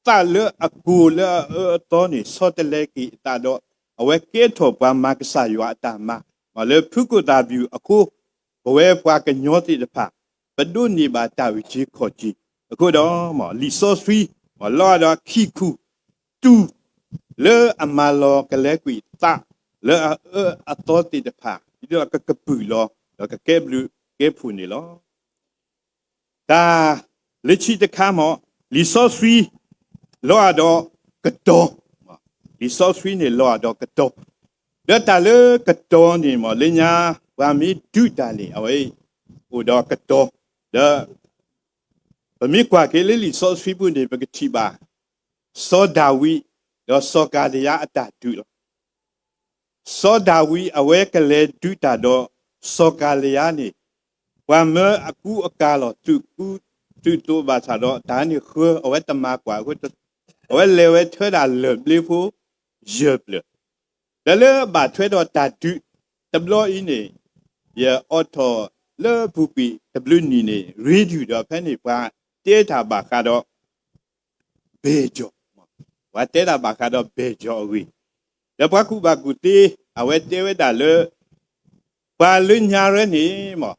သးလၢအကိၢ်လၢအအၢအသီန့ၣ် ဆီတလဲက့ၤအသးဒီး အဝဲကဲထီၣ်ပှၤမၤကစၢ်ယွၤအတၢ်မၤ, မ့ၢ်လၢဖုကိၣ်သၣ်ဘံၣ်အဃိ ပဝဲပှၤကညီသ့ၣ်တဖၣ် ပဒိးန့ၢ်ဘၣ်တၢ်အုၣ်က့ၤခီၣ်က့ၤ, အဃိဒီး လံာ်စီဆှံ လီၤဒီးခံခူၣ်တူၢ် လၢအမၤလီၤကလဲကွံာ်သး လၢအအၢအသီသ့ၣ်တဖၣ် ဒီးကကပုာ်လီၤ ဒီးကကဲဘျုးကဲဖှိၣ်န့ၣ်လီၤ. တၢ်လၢခံတခါမ့ၢ် လံာ်စီဆှံ လီၤအဒီးကတီၤ, လံာ်စီဆှံန့ၣ်လီၤအဒီးကတီၤ, ဒီးတၢ်လၢကတီၤန့ၣ်မ့ၢ် လၢညါ ပှၤမ့ၢ်ဒုးတၢ်န့ၣ် အဝဲ အိၣ်ဒီးကတီၤ, ဒီး ပမ့ၢ်ကွၢ်က့ၤလၢလံာ်စီဆှံပူၤန့ၣ် ပကထံၣ်ဘၣ် စီၤဒၤဝံး ဒီးစီၤကၤလံယါအတၢ်ဒုးလီၤ. စီၤဒၤဝံးအဝဲကလဲၤဒုးတၢ်ဒီး စီၤကၤလံယါန့ၣ် ပှၤမၢအကူအကၤလီၤ သုးကူသုးသိးဘၣ်ဆၣ်ဒီး တၢ်န့ၣ်ဃၢ အဝဲတမၤကွၢ်အဃိ အဝဲလဲၤဝဲထွဲဒၣ်လၢၢ်ဘျ့ဖိ ယဲၢ်ဖျၢၣ်, ဒီးလၢအဘၣ်ထွဲဒီးတၢ်ဒုးတဘျီအံၤန့ၣ် ယအိးထီၣ်လၢပူၤကွံာ်တဘျုးနံၣ်န့ၣ် ရ့ဒုၣ်ဒီးဖဲန့ၣ် ပှၤတဲတၢ်ဘၣ်ဃးဒီး ဘဲၣ်ကၠီၣ်, ပှၤတဲတၢ်ဘၣ်ဃးဒီးဘဲၣ်ကၠီၣ်အဂ့ၢ်, ဒီးပှၤကူၣ်ဘၣ်ကူၣ်သ့ အဝဲတဲဝဲဒၣ်လၢ ပှၤလၢညါရဲန့ၣ်မ့ၢ်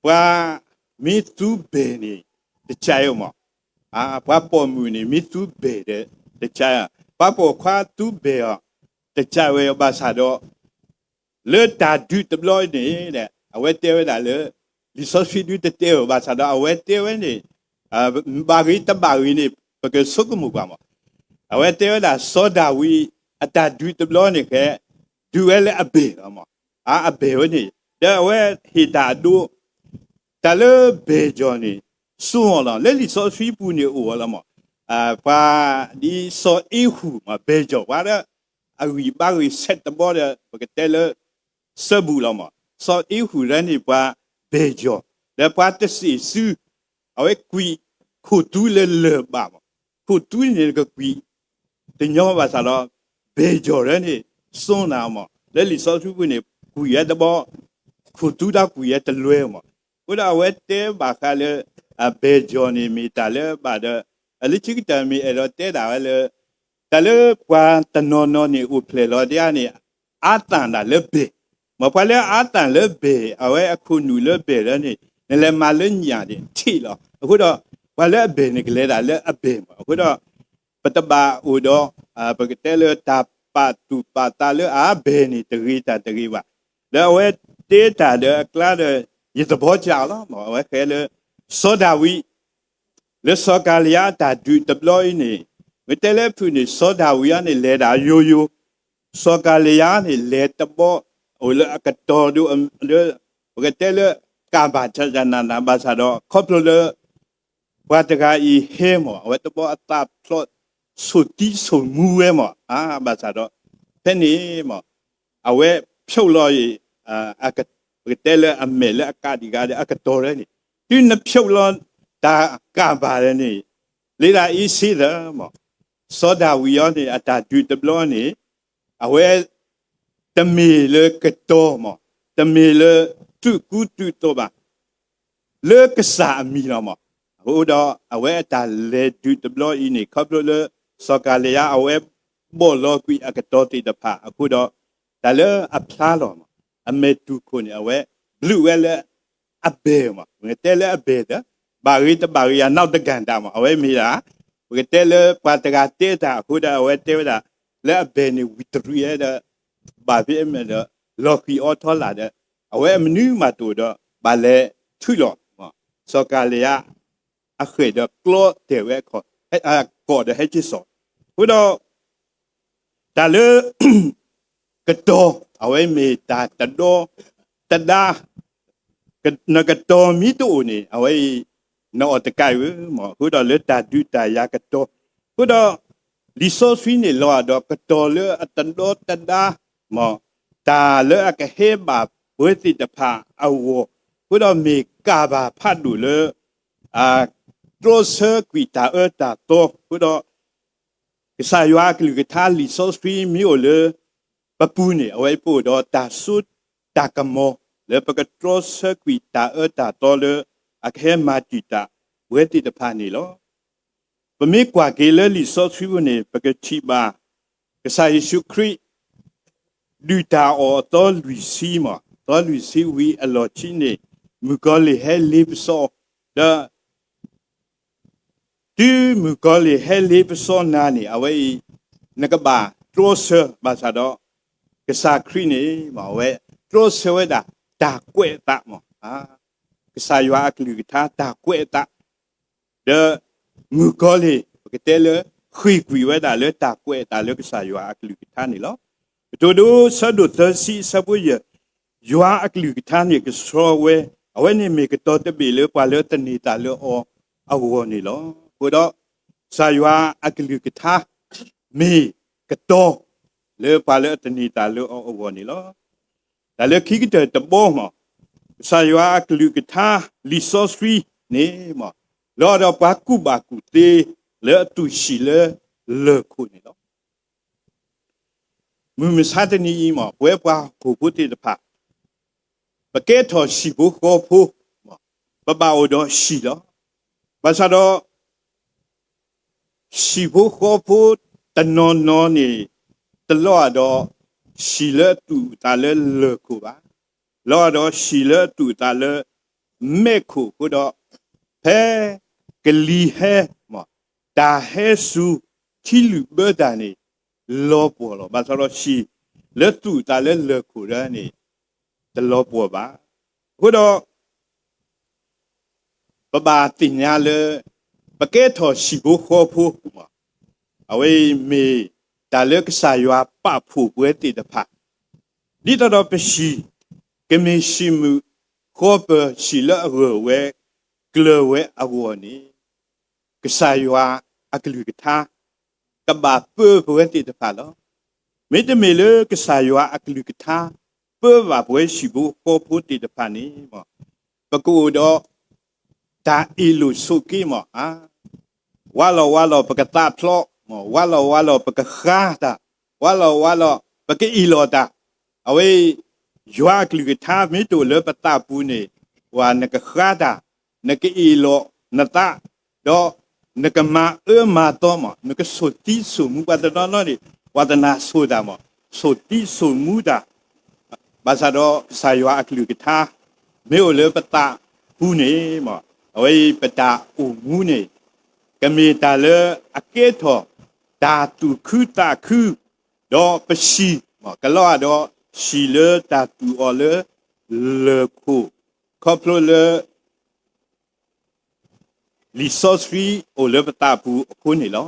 ပှၤမ့ၢ်သူဘဲၣ်န့ၣ် တကးအီၤမ့ၢ်, ပှၤပိာ်မုၣ်န့ၣ် မ့ၢ်သူဘဲၣ်ဒီး တကးအီၤ, ပှၤပိာ်ခွါသူဘဲၣ်အီၤ တကးဝဲအီၤဘၣ်ဆၣ်ဒီး လၢတၢ်ဒုးတဘျီအံၤန့ၣ် အဝဲတဲဝဲဒၣ်လၢ လံာ်စီဆှံဒုးတတဲအီၤ ဘၣ်ဆၣ်ဒီးအဝဲတဲဝဲန့ၣ် ဘၣ်ဂ့ၤတဘၣ်ဂ့ၤန့ၣ် ပကဆိကမိၣ်ကွၢ်မး, အဝဲတဲဝဲဒၣ် စီၤဒၤဝံးအတၢ်ဒုးတဘျီန့ၣ် ကဲဒုးဝဲလၢအဘဲၣ်လီၤမး, အဘဲၣ်ဝဲန့ၣ် ဒီးအဝဲဟ့ၣ်တၢ်အဒိ တၢ်လၢဘဲၣ်ကၠီၣ်န့ၣ် စိအီၤလီၤ. လၢလံာ်စီဆှံပူၤန့ၣ်အိၣ်အီၤလီၤမး, ပှၤဒ်စီၤအ့ဟူးမး ဘဲၣ်ကၠီၣ် ပှၤဒီး အဂံၢ်ဘါဂ့ၤဆဲးတဘီဒီး ပကတဲလၢ စၢဘူးလီၤမး, စီၤအ့ဟူးဒၣ်န့ၣ် ပှၤဘဲၣ်ကၠီၣ် ဒီးပှၤတစ့ၢ်စု အဝဲကွံာ်ခိၣ်သူလၢလၢၢ်ဘၣ်မး, ခိၣ်သူန့ၣ်ကကွံာ် တညီဘၣ်ဆၣ်ဒီး ဘဲၣ်ကၠီၣ်ဒၣ်န့ၣ် စိနၤမး, လၢလံာ်စီဆှံပူၤန့ၣ် ကွံာ်ဝဲတဘီ ခိၣ်သူတၢ်ကွံာ်ဝဲတလွဲမး, အဃိဒီးအဝဲတဲဘၣ်ဃးလၢ အဘဲၣ်ကၠီၣ်န့ၣ်မ့ၢ်တၢ်လၢဘၣ်ဒီး အလၢခံကတၢၢ်မ့ၢ်အဲၣ်ဒိးတဲဒၣ်ဝဲလၢ တၢ်လၢပှၤတနီၤနီၤန့ၣ် အိၣ်ဖျဲၣ်လီၤဒၣ်န့ၣ် အါသၣ်ဒၣ်လၢဘဲၣ်, မ့ၢ်ပှၤလၢအါသၣ်လၢဘဲၣ် အဝဲအခိၣ်နူာ်လၢဘဲၣ်လၢန့ၣ် နလဲၤမၤလၢညၣ်န့ၣ် ထံၣ်လီၤ. အဃိဒီး ပှၤလၢအဘဲၣ်န့ၣ် ကလဲၤဒၣ်လၢအဘဲၣ်မး, အဃိဒီး ပတဘၣ်အိၣ်ဒီး ပကတဲလၢတၢ်ပာ်သူၣ်ပာ်သးလၢအဘဲၣ်န့ၣ်တဂ့ၤတၢ်တဂ့ၤဘၣ်, ဒီးအဝဲတဲတၢ်ဒီးအကျါဒီး ယသဘီကၢ်လီၤမး, အဝဲဃဲလၢ စီၤဒၤဝံး လၢစီၤကၤလံယါအတၢ်ဒုးတဘျီအံၤန့ၣ် မ့ၢ်တဲလၢဖုၣ်န့ၣ် စီၤဒၤဝံးအံၤန့ၣ် လဲၤဒၣ်ယိယိ, စီၤကၤလံယါန့ၣ် လဲၤတဘီ အိၣ်လၢအကတီၤဒိ လၢ ပကတဲလၢ ကၢ်ဘၣ်တၢ်နးနးဘၣ်ဆၣ်ဒီး ခီဖျိလၢ ပှၤတဂၤအံၤဟဲမး အဝဲတဘီအသးဖျိး ဆိၣ်သံဆိၣ်မူဝဲမး အါ ဘၣ်ဆၣ်ဒီး ဖဲန့ၣ်မး အဝဲဖျိးလီၤအံၤ ပကတဲလၢအမဲာ်လၢအကးဒံးဂၤဒီး အကတီၤလၢန့ၣ် တုၤနဖျိးလီၤတၢ်ကၢ်ဘၣ်လၢန့ၣ် လၢဒၣ်အံၤစ့သၢမး စီၤဒၤဝံးအံၤန့ၣ် အတၢ်ဒုးတဘျီန့ၣ် အဝဲ တမ့ၢ်လၢကတီၤမး တမ့ၢ်လၢသုးကူသုးသိးဘၣ် လၢကစၢ်အမံၤလီၤမး. အဃိဒီး အဝဲအတၢ်လဲၤဒုးတဘျီအံၤန့ၣ် ခီဖျိလၢ စီၤကၤလံယါ အဝဲဘီၣ်လီၤကွံာ်အကတီၤသ့ၣ်တဖၣ်အဃိဒီး တၢ်လၢအဖျါလီၤမး အမဲာ်တူၢ်ခိၣ်န့ၣ် အဝဲဘျုးဝဲလၢအဘဲၣ်မး ပကတဲလၢအဘဲၣ်ဒီး ဘၣ်ဂ့ၤတဘၣ်ဂ့ၤ အနောက်တကံၢ်တၢ်မး အဝဲမ့ၢ်ဒၣ် ပကတဲလၢပှၤတဂၤတဲတၢ်အဃိဒီး အဝဲတဲဝဲဒၣ် လၢအဘဲၣ်န့ၣ်ဝံၤတရံးဝဲဒီး ဘၣ်ဖဲအမဲာ်ဒီး လီၤဃံၤအီထီလာ်ဒီး အဝဲအမနုၤမးတအိၣ်ဒီး ဘၣ်လဲၤထုးလီၤ စီၤကၤလံယါ အဃဲၣ်ဒီးကျီတဲာ်ဝဲ ကိးဒီးဟဲက့ၤစိာ် အဃိဒီး တၢ်လၢ ကတီၤ အဝဲမ့ၢ်တၢ်တဒီတဒါ နကတီၤမ့ၢ်တအိၣ်န့ၣ် အဝဲအံၤ နအီၣ်တကးဧိၤမး အဃိဒီးလၢတၢ်ဒုးတၢ်ယၤကတီၤ အဃိဒီး လံာ်စီဆှံန့ၣ်လီၤဒီးကတီၤလၢအတဒီတဒါ မး တၢ်လၢအကဟဲဘၣ်ပှၤသ့ၣ်တဖၣ်အဂီၢ် အဃိဒီးမ့ၢ်ကၢ်ဘၣ်ဖးဒိၣ်လၢ တြီဆၢကွံာ်တၢ်အၢတၢ်သီအဃိဒီး ကစၢ်ယွၤအကလုၢ်ကထါလံာ်စီဆှံမ့ၢ်အိၣ်လၢပပူၤန့ၣ် အဝဲပအိၣ်ဒီးတၢ်စိတၢ်ကမီၤ လၢပကတြီဆၢကွံာ်တၢ်အၢတၢ်သီလၢအကဟဲမၤတံာ်တာ်ပဝဲသ့ၣ်တဖၣ်န့ၣ်လီၤ. ပမ့ၢ်ကွၢ်က့ၤလၢလံာ်စီဆှံပူၤန့ၣ် ပကထံၣ်ဘၣ် ကစၢ်ယ့ၣ်ၡူးခရံာ် ဒုၣ်တၢ်အီၣ်အသီလွံၢ်ဆံမး, သီလွံၢ်ဆံဝံၤအလီၢ်ခံန့ၣ် မုၣ်ကီၤလံၢ်ဟဲလ့ပစီ, ဒီး တုၤမုၣ်ကီၤလံၢ်ဟဲလ့ပစီနၤန့ၣ် အဝဲအံၤ နကဘၣ်တြီဆၢဘၣ်ဆၣ်ဒီး ကစၢ်ခရံာ်န့ၣ် အဝဲတြီဆၢဝဲဒၣ်တၢ်ကွဲးအသးမး, ကစၢ်ယွၤအကလုၢ်ကထါတၢ်ကွဲးအသး ဒီးမုၣ်ကီၤလံၢ် ပကတဲလၢ ဃ့ၢ်ကွံာ်ဝဲဒၣ်လၢတၢ်ကွဲးအသးလၢကစၢ်ယွၤအကလုၢ်ကထါန့ၣ်လီၤ. ကတိၤဒိ ဆၢဒိၣ်သၢဆံ အဆၢဖိယဲၢ်, ယွၤအကလုၢ်ကထါန့ၣ်ကဆှီဝဲ, အဝဲန့ၣ်မ့ၢ်ကတီၤတဘ့ၣ်လၢပှၤလၢအသန့ၤသးလၢအီၤအဂီၢ်န့ၣ်လီၤ. အဃိဒီး ကစၢ်ယွၤအကလုၢ်ကထါ မ့ၢ်ကတီၤ လၢပှၤလၢအသန့ၤသးလၢအီၤအဂီၢ်န့ၣ်လီၤ. တၢ်လၢခံကတၢၢ်တဘီမး, ကစၢ်ယွၤအကလုၢ်ကထါ လံာ်စီဆှံန့ၣ်မး လီၤဒီးပှၤကူၣ်ဘၣ်ကူၣ်သ့ လၢအသူၣ်ဟံၣ်လၢလၢၢ်ခိၣ်န့ၣ်လီၤ. မုၢ်မဆါတနံၤအံၤမး ပဝဲပှၤဟီၣ်ခိၣ်ဖိသ့ၣ်တဖၣ် ပကဲထီၣ်ဟံၣ်ဖိဃီဖိ, ပဘၣ်အိၣ်ဒီးဟံၣ်လီၤ. ဘၣ်ဆၣ်ဒီး ဟံၣ်ဖိဃီဖိတနီၤနီၤန့ၣ် တလီၤဒီး ဟံၣ်လၢအသူၣ်အုးသးလၢလၢၢ်ခိၣ်ဘၣ်, လီၤဒီးဟံၣ်လၢအသူၣ်အုးသးလၢမဲးခိၣ်အဃိဒီး ဖဲကလံၤဟဲ, တၢ်ဟဲစူၤထံလုာ်ဘၢတၢ်န့ၣ် လီၤပှီၢ်လီၤ. ဘၣ်ဆၣ်ဒီးဟံၣ်လၢသူၣ်အုးသးလၢလၢၢ်ခိၣ်ဒၣ်န့ၣ် တလီၤပှီၢ်ဘၣ်. အဃိဒီး ပဘၣ်သ့ၣ်ညါလၢ ပကဲထီၣ်ဟံၣ်ဖိဃီဖိ, အဝဲအံၤမ့ၢ်တၢ်လၢကစၢ်ယွၤပာ်ဖှိၣ်ပဝဲသ့ၣ်တဖၣ်, ဒ်သိးဒီးပဟံၣ် ကမ့ၢ်ဟံၣ်မုာ်ဃီပၢၤ ဟံၣ်လၢအဂၢၢ်ဝဲကျၢၤဝဲအဂီၢ်န့ၣ် ကစၢ်ယွၤအကလုၢ်ကထါ ကဘၣ်ပၢပဝဲသ့ၣ်တဖၣ်လီၤ. မ့တမ့ၢ်လၢကစၢ်ယွၤအကလုၢ်ကထါ ပၢဘၣ်ပဝဲဟံၣ်ဖိဃီဖိသ့ၣ်တဖၣ်န့ၣ် ပကအိၣ်ဒီး တၢ်အ့ၣ်လိာ်ဆိးက့မး, ဝါလီၤဝါလီၤပကသးဖျိး, ဝါလီၤဝါလီၤပကဃါတၢ်, ဝါလီၤဝါလီၤပကအ့ၣ်လိာ်တၢ်, အဝဲ ယွၤအကလုၢ်ကထါမ့ၢ်တအိၣ်လၢပသးပူၤန့ၣ် ပှၤနကဃါတၢ်, နကအ့ၣ်လိာ်နသး, ဒီးနကမၤအၢမၤသီမး, နကဆိၣ်သံဆိၣ်မူ, ပှၤတနီၤနီၤန့ၣ် ပှၤတနာ်ဆိၣ်တၢ်မး, ဆိၣ်သံဆိၣ်မူတၢ် ဘၣ်ဆၣ်ဒီးကစၢ်ယွၤအကလုၢ်ကထါ မ့ၢ်အိၣ်လၢပသးပူၤန့ၣ်မး, အဝဲအံၤပတၢ်အိၣ်မူန့ၣ် ကမ့ၢ်တၢ်လၢအကဲထီၣ် တၢ်သူၣ်ခုသးခု, ဒီးပဟံၣ်မး ကလီၤဒီးဟံၣ်လၢတၢ်သူၣ်အီၤလၢလၢၢ်ခိၣ်, ခီဖျိလၢ လံာ်စီဆှံအိၣ်လၢပသးပူၤအဃိန့ၣ်လီၤ.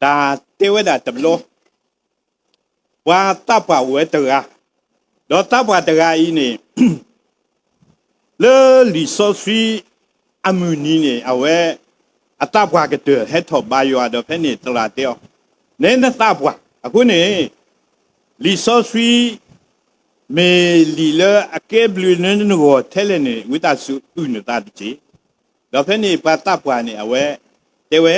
တၢ်တဲဝဲဒၣ်တဘျီ, ပှၤသးပှၢ်အိၣ်ဝဲတဂၤ, ဒီးသးပှၢ်တဂၤအံၤန့ၣ် လၢလံာ်စီဆှံအမုၢ်နံၤန့ၣ် အဝဲအသးပှၢ်ကတၢၢ်ဟဲထီၣ်ဘါယွၤဒီးဖဲန့ၣ်သရၣ်တဲအီၤ, နဲနသးပှၢ်အဃိန့ၣ် လံာ်စီဆှံ မ့ၢ်လံာ်လၢအကဲဘျုးလၢနဂီၢ်ထဲလဲၣ်န့ၣ် ဝံသးစူၤအုၣ်နသးတက့ၢ်. ဒီးဖဲန့ၣ်ပှၤသးပှၢ်န့ၣ် အဝဲတဲဝဲ,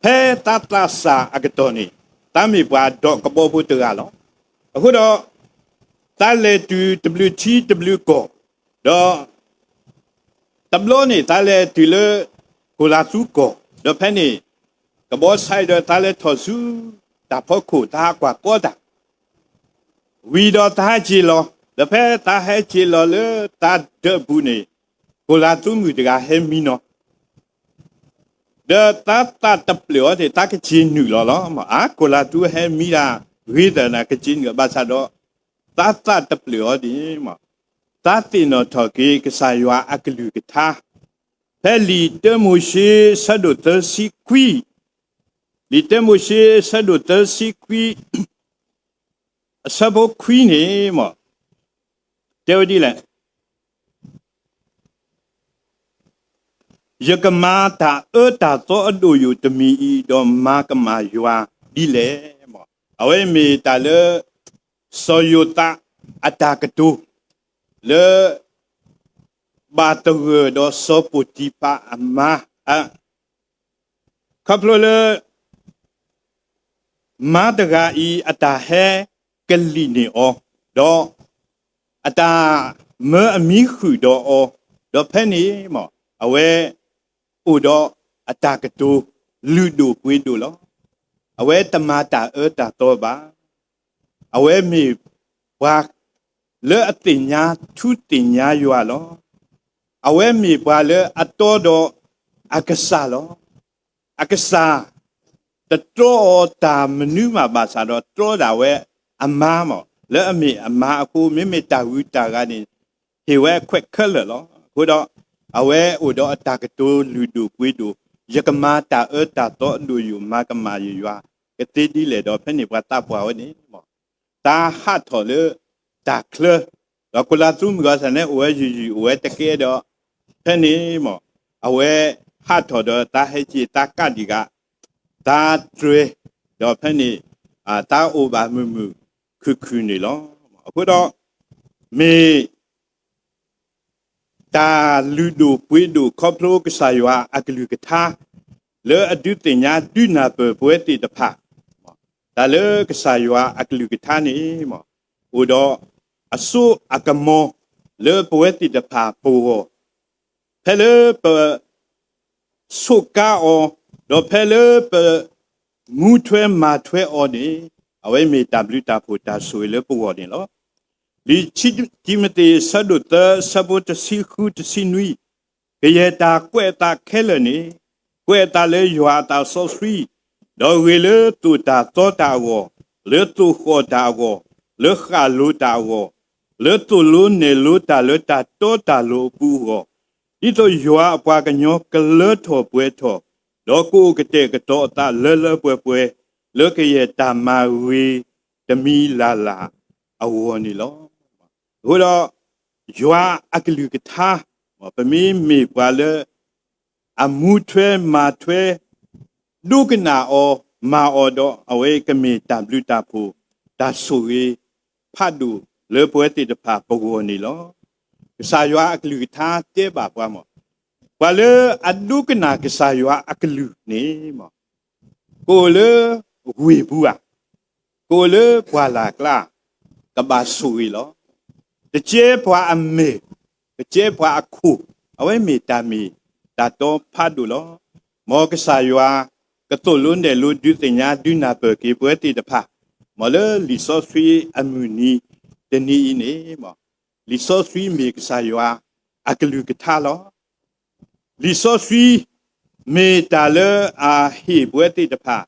ဖဲသးသးစၢ်အကတီၢ်န့ၣ် သးမ့ၢ်ပှၤဒိးကဘီဖိတဂၤလီၤ. အဃိဒီး သးလဲၤတုၤတဘျုးထံတဘျုးကီၢ်, ဒီး တဘျီန့ၣ် သးလဲၤတုၤလၢ ကိၣ်လၤသူကီၢ်, ဒီးဖဲန့ၣ် ကဘီဆါအံၤဒီး သးလဲၤထီၣ်ဆူတၢ်ဖီခိၣ် သးဟးကွၢ်ကီတၢ် ဝံၤဒီးသးဟဲက့ၤလီၤ, ဒီးဖဲသးဟဲက့ၤလီၤလၢသးဒၢးပူၤန့ၣ် ကိၣ်လၤသူမုၣ်တဂၤဟဲမံနီၤ, ဒီးသးသးတပျၢၣ်အီၤန့ၣ် သးကက့ၤနုာ်လီၤလီၤ. အါ ကိၣ်လၤသူဟဲမံဒၣ် ဂ့ၤသနာ်ကက့ၤနုာ် ဘၣ်ဆၣ်ဒီး သးသးတပျၢၣ်အီၤန့ၣ် သးသ့ၣ်နီၣ်ထီၣ်က့ၤကစၢ်ယွၤအကလုၢ်ကထါ, ဖဲလံာ်တၢမိၤၡ့ ဆၢဒိၣ်သၢဆံခွံ, လံာ်တၢမိၤၡ့ ဆၢဒိၣ်သၢဆံခွံ အဆၢဖိခွံန့ၣ်မး တဲဝဲဒ်လဲၣ်, ယကမၤတၢ်အၢတၢ်သီအဒိၣ်ယိာ်တမံၤအံၤ ဒီးမၤကမၣ်ယွၤဒ်လဲၣ်. အဝဲမ့ၢ်တၢ်လၢ စီၤယိၤသးအတၢ်ကတိၤ လၢ ဘၣ်သဂၢၢ်ဒီးစီၤပိၤတံဖၤအမါ, ခီဖျိလၢ မါတဂၤအံၤအတၢ်ဟဲကလံၣ်န့ၢ်အီၤ, ဒီးအတၢ်မၢအမံဃုာ်ဒီးအီၤ, ဒီးဖဲန့ၣ် အဝဲအိၣ်ဒီးအတၢ်ကတိၤလုၢ်ဒိၣ်ပှ့ၤဒိၣ်လီၤ. အဝဲတမၤတၢ်အၢတၢ်သီဘၣ်. အဝဲမ့ၢ်ပှၤလၢအသ့ၣ်ညါထူသ့ၣ်ညါယွၤလီၤ. အဝဲမ့ၢ်ပှၤလၢအတီဒီးအကစၢ်လီၤ. အကစၢ် တတြီအီၤတၢ်မနုၤမးဘၣ်ဆၣ်ဒီး တြီဒၣ်ဝဲအမါမး, လၢအမ့ၢ်အမါအဃိ မ့မ့ၢ်တၢ်ဂုၤတၢ်ဂၤန့ၣ် ဟ့ၣ်ဝဲအခွဲးခဲလၢာ်လီၤ. အဃိဒီး အဝဲအိၣ်ဒီးအတၢ်ကတိၤလုၢ်ဒိၣ်ပှ့ၤဒိၣ်, ယကမၤတၢ်အၢတၢ်သီအဒိၣ်ယိာ် မၤကမၣ်ယယွၤကသ့ဒ်လဲၣ်ဒီး ဖဲန့ၣ်ပှၤသးပှၢ်ဝဲန့ၣ် တၢ်ဟးထီၣ်လၢတၢ်ချၢ, ဒီးခိၣ်လၤသူမုၣ်ဂီၤစၢ်န့ၣ် အိၣ်ဝဲယုၢ်ယုၢ် အိၣ်ဝဲတကဲဒီး ဖဲန့ၣ် အဝဲဟးထီၣ်ဒီးတၢ်ဟဲက့ၤ တၢ်ကးဒံးဂၤ တၢ်တြဲၤ, ဒီးဖဲန့ၣ် တၢ်အိၣ်ဘၣ်မုာ်မုာ်ခုၣ်ခုၣ်န့ၣ်လီၤ. အဃိဒီး မ့ၢ် တၢ်လုၢ်ဒိၣ်ပှ့ၤဒိၣ်ခီဖျိကစၢ်ယွၤအကလုၢ်ကထါ လၢအဒုးသ့ၣ်ညါဒုးနၢ်ပၢၢ်ပဝဲသ့ၣ်တဖၣ်, တၢ်လၢကစၢ်ယွၤအကလုၢ်ကထါန့ၣ် အိၣ်ဒီးအစိအကမီၤလၢပဝဲသ့ၣ်တဖၣ်ပဂီၢ်, ဖဲလၢပ ဆိးကါအီၤ, ဒီးဖဲလၢပ မူထွဲမၤထွဲအီၤန့ၣ် အဝဲမ့ၢ်တၢ်ဘျုးတၢ်ဖှိၣ်တၢ်ဆိၣ်ဂ့ၤလၢပဂီၢ်န့ၣ်လီၤ. လံာ်တံၤမသ့း အဆၢဒိၣ်သၢ အဆၢဖိတဆံဃုတဆံနွံ, ကယဲၢ်တၢ်ကွဲးအသးခဲလၢာ်န့ၣ် ကွဲးအသးလၢယွၤအသးစီဆှံ, ဒီးဂ့ၤလၢသိၣ်တၢ်သီတၢ်အဂီၢ်, လၢသိၣ်ဃီၣ်တၢ်အဂီၢ်, လၢဃၣ်လိၤတၢ်အဂီၢ်, လၢသိၣ်လိနဲၣ်လိတၢ်လၢတၢ်တီတၢ်လိၤအပူၤအဂီၢ်, ဒ်သိးယွၤအပှၤကညီကလၢထီၣ်ပှဲၤထီၣ်, ဒီးကအိၣ်ကတဲာ်ကတီၤအသးလၢလၢပှဲၤပှဲၤ, လၢကယဲၢ်တၢ်မၤဂ့ၤတမံၤလၢ်လၢ်အဂီၢ်န့ၣ်လီၤ. အဃိဒီး ယွၤအကလုၢ်ကထါ, ပမ့မ့ၢ်ပှၤလၢ အမူထွဲမၤထွဲ ဒိကနၣ်အီၤ မၤအီၤဒီး အဝဲကမ့ၢ်တၢ်ဘျုးတၢ်ဖှိၣ် တၢ်ဆိၣ်ဂ့ၤဖးဒိၣ်လၢပဝဲသ့ၣ်တဖၣ်ပဂီၢ်န့ၣ်လီၤ. ကစၢ်ယွၤအကလုၢ်ကထါတဲဘၣ်ပှၤမး, ပှၤလၢအဒိကနၣ်ကစၢ်ယွၤအကလုၢ်န့ၣ်မး ကအိၣ်လၢဝ့ၢ်ပူၤဧါ, ကအိၣ်လၢပှၢ်လၢ်ကျါ, ကဘၣ်ဆိၣ်ဂ့ၤလီၤ. တကဲပှၤအမဲာ်, တကဲပှၤအခိၣ်, အဝဲမ့ၢ်တၢ်မ့ၢ်တၢ်တီဖးဒိၣ်လီၤ. မ်ကစၢ်ယွၤ ကသိၣ်လိနဲၣ်လိဒုးသ့ၣ်ညါဒုးနၢ်ပၢၢ်က့ၤပဝဲသ့ၣ်တဖၣ်, မ်လၢလံာ်စီဆှံအမုၢ်နံၤတနံၤအံၤန့ၣ် လံာ်စီဆှံမ့ၢ်ကစၢ်ယွၤအကလုၢ်ကထါလီၤ. လံာ်စီဆှံမ့ၢ်တၢ်လၢအဟ့ၣ်ပဝဲသ့ၣ်တဖၣ်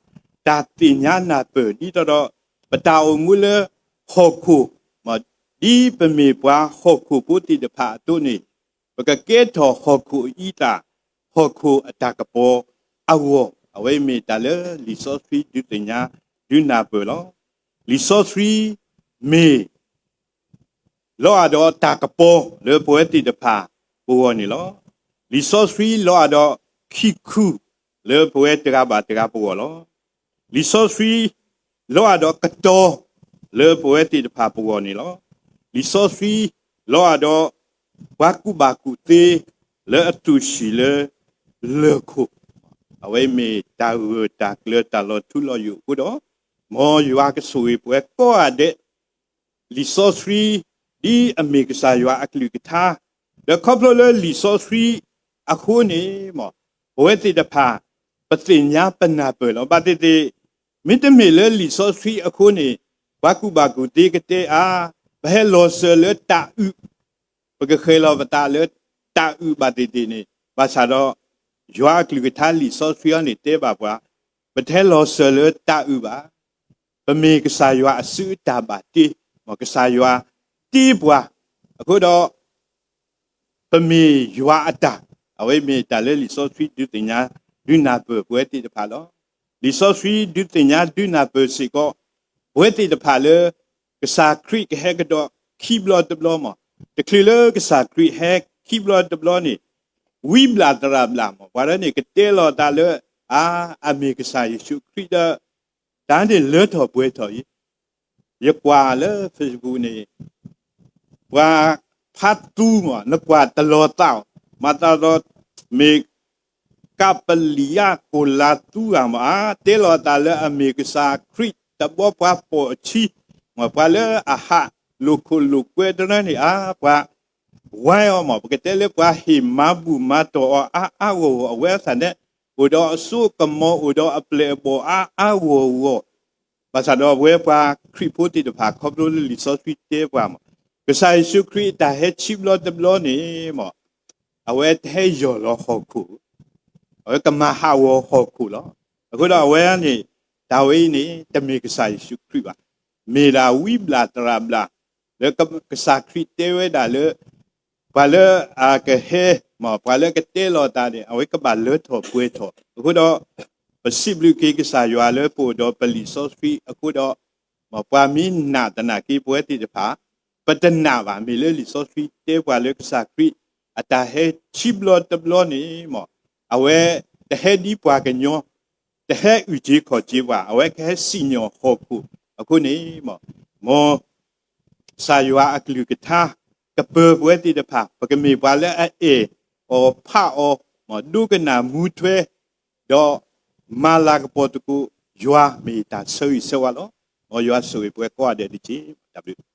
တၢ်သ့ၣ်ညါနၢ်ပၢၢ် ဒ်သိးဒီး ပတၢ်အိၣ်မူလၢဟီၣ်ခိၣ်, ဒ်ပမ့ၢ်ပှၤဟီၣ်ခိၣ်ဖိသ့ၣ်တဖၣ်အသိးန့ၣ် ပကကဲထီၣ်ဟီၣ်ခိၣ်အအံသၣ်, ဟီၣ်ခိၣ်အတၢ်ကပီၤအဂီၢ်, အဝဲမ့ၢ်တၢ်လၢလံာ်စီဆှံဒုးသ့ၣ်ညါဒုးနၢ်ပၢၢ်လီၤ. လံာ်စီဆှံမ့ၢ် လီၤအါဒီးတၢ်ကပီၤလၢပဝဲသ့ၣ်တဖၣ်ပဂီၢ်န့ၣ်လီၤ. လံာ်စီဆှံလီၤအါဒီးခံခူလၢပဝဲတဂၤဘၣ်တဂၤပဂီၢ်လီၤ. လံာ်စီဆှံလီၤအါဒီးကတီၤလၢပဝဲသ့ၣ်တဖၣ်ပဂီၢ်န့ၣ်လီၤ. လံာ်စီဆှံလီၤအါဒီးပှၤကူၣ်ဘၣ်ကူၣ်သ့လၢအသူၣ်ဆံးလၢလၢၢ်ခိၣ်, အဝဲမ့ၢ်တၢ်ဂၢၢ်တၢ်ကျၢၤတၢ်လီၤထူလီၤယိာ်အဃိဒီး မ်ယွၤကဆိၣ်ဂ့ၤပဝဲကိးဂၤဒဲး လံာ်စီဆှံ ဒ်အမ့ၢ်ကစၢ်ယွၤအကလုၢ်ကထါ, ဒီးခီဖျိလၢလံာ်စီဆှံအဃိန့ၣ် ပဝဲသ့ၣ်တဖၣ် ပသ့ၣ်ညါပနၢ်ပၢၢ်လီၤ. ဘၣ်သ့ၣ်သ့ၣ် မ့တမ့ၢ်လၢလံာ်စီဆှံအဃိန့ၣ် ပှၤကူၣ်ဘၣ်ကူၣ်သ့ကတဲအါ, ပဟဲလီၤစၢၤလၢတၢ်အုၣ်, ပကဃဲၤလီၤပသးလၢတၢ်အုၣ်ဘၣ်သ့ၣ်သ့ၣ်န့ၣ် ဘၣ်ဆၣ်ဒီး ယွၤအကလုၢ်ကထါလံာ်စီဆှံအံၤန့ၣ်တဲဘၣ်ပှၤ, ပတဟဲလီၤစၢၤလၢတၢ်အုၣ်ဘၣ်. ပမ့ၢ်ကစၢ်ယွၤအစုအတၢ်ဘၣ်တ့, မ်ကစၢ်ယွၤတ့ပှၤ, အဃိဒီး ပမ့ၢ်ယွၤအတၢ်, အဝဲမ့ၢ်တၢ်လၢလံာ်စီဆှံဒုးသ့ၣ်ညါဒုးနၢ်ပၢၢ်ပဝဲသ့ၣ်တဖၣ်လီၤ. လံာ်စီဆှံဒုးသ့ၣ်ညါဒုးနၢ်ပၢၢ်စ့ၢ်ကီး ပဝဲသ့ၣ်တဖၣ်လၢ ကစၢ်ခရံာ်ကဟဲကဒီးခံဘျီတဘျီမး, တချုးလၢကစၢ်ခရံာ်ဟဲခံဘျီတဘျီန့ၣ် ဝံဘျၣ်သရၣ်ဘျၣ်မး, ပှၤဒၣ်န့ၣ်ကတဲလီၤသးလၢ အါ အမ့ၢ်ကစၢ်ယ့ၣ်ၡူးခရံာ်ဒီး တၢ်န့ၣ်လၢထီၣ်ပှဲၤထီၣ်အံၤ, ယကွၢ်လၢ Facebook န့ၣ် ပှၤဖ ဟးသူမး နကွၢ်တလီၤသးအီၤ, မၤသးဒီး မ့ၢ် ကပလံယၤကိၣ်လၤသူဂၤမး အါ တဲလီၤအသးလၢအမ့ၢ်ကစၢ်ခရံာ်တဘျီ ပှၤပိာ်အခံ, မ့ၢ်ပှၤလၢအဟးလိာ်ခိၣ်လိာ်ကွဲတရၢန့ၣ် အါ ပှၤ ဝါအီၤမး ပကတဲလၢပှၤဟ့ၣ်မၤဘူၣ်မၤတီၢ်အီၤအါအါဂီၢ်ဂီၢ် အဝဲအသးန့ၣ် အိၣ်ဒီးအစိကမီၤ အိၣ်ဒီးအပျဲၢ်အဘီၣ်အါအါဂီၢ်ဂီၢ် ဘၣ်ဆၣ်ဒီးအဝဲပှၤခရံာ်ဖိသ့ၣ်တဖၣ် ခီဖျိလၢလံာ်စီဆှံတဲပှၤမး ကစၢ်ယ့ၣ်ၡူးခရံာ်အတၢ်ဟဲဆံးဘျီတဘျီန့ၣ်မး အဝဲတဟဲယီၢ်လီၤဟီၣ်ခိၣ်, အဝဲကမၤဟးဂီၤဟီၣ်ခိၣ်လီၤ. အဃိဒီးအဝဲန့ၣ် တၢ်ဝဲအံၤန့ၣ် တမ့ၢ်ကစၢ်ယ့ၣ်ၡူးခရံာ်ဘၣ်. မ့ၢ်ဒၣ်ဝံဘျၣ်သရၣ်ဘျၣ် လၢကစၢ်ခရံာ်တဲဝဲဒၣ်လၢ ပှၤလၢအကဟဲ မ့ၢ်ပှၤလၢကတဲလီၤသးန့ၣ် အဝဲကဘၣ်လၢထီၣ်ပှဲၤထီၣ်. အဃိဒီး ပစံးဘျုးက့ၤကစၢ်ယွၤလၢပအိၣ်ဒီးပလံာ်စီဆှံအဃိဒီး မ့ၢ်ပှၤမ့ၢ်နာ်သနာ်က့ ပဝဲသ့ၣ်တဖၣ် ပတနာ်ဘၣ် မ့ၢ်လၢလံာ်စီဆှံတဲပှၤလၢကစၢ်ခရံာ် အတၢ်ဟဲဆံးဘျီတဘျီန့ၣ်မး အဝဲတဟဲဒ်ပှၤကညီ တဟဲအုၣ်က့ၤခီၣ်က့ၤပှၤ အဝဲကဟဲစံၣ်ညီၣ်ဟီၣ်ခိၣ်အဃိန့ၣ်မး မ် ကစၢ်ယွၤအကလုၢ်ကထါ ကပၢၤပဝဲသ့ၣ်တဖၣ် ပကမ့ၢ်ပှၤလၢအအဲၣ်အီၤဖးအီၤ မ့ၢ်ဒိကနၣ်မူထွဲ ဒီးမၤလၤကပီၤသကိး ယွၤမ့ၢ်တၢ်ဆၢဂ့ၤဆၢဝါလီၤ. မ်ယွၤဆိၣ်ဂ့ၤပဝဲကိးဂၤဒဲးတက့ၢ်. တၢ်ဘျုး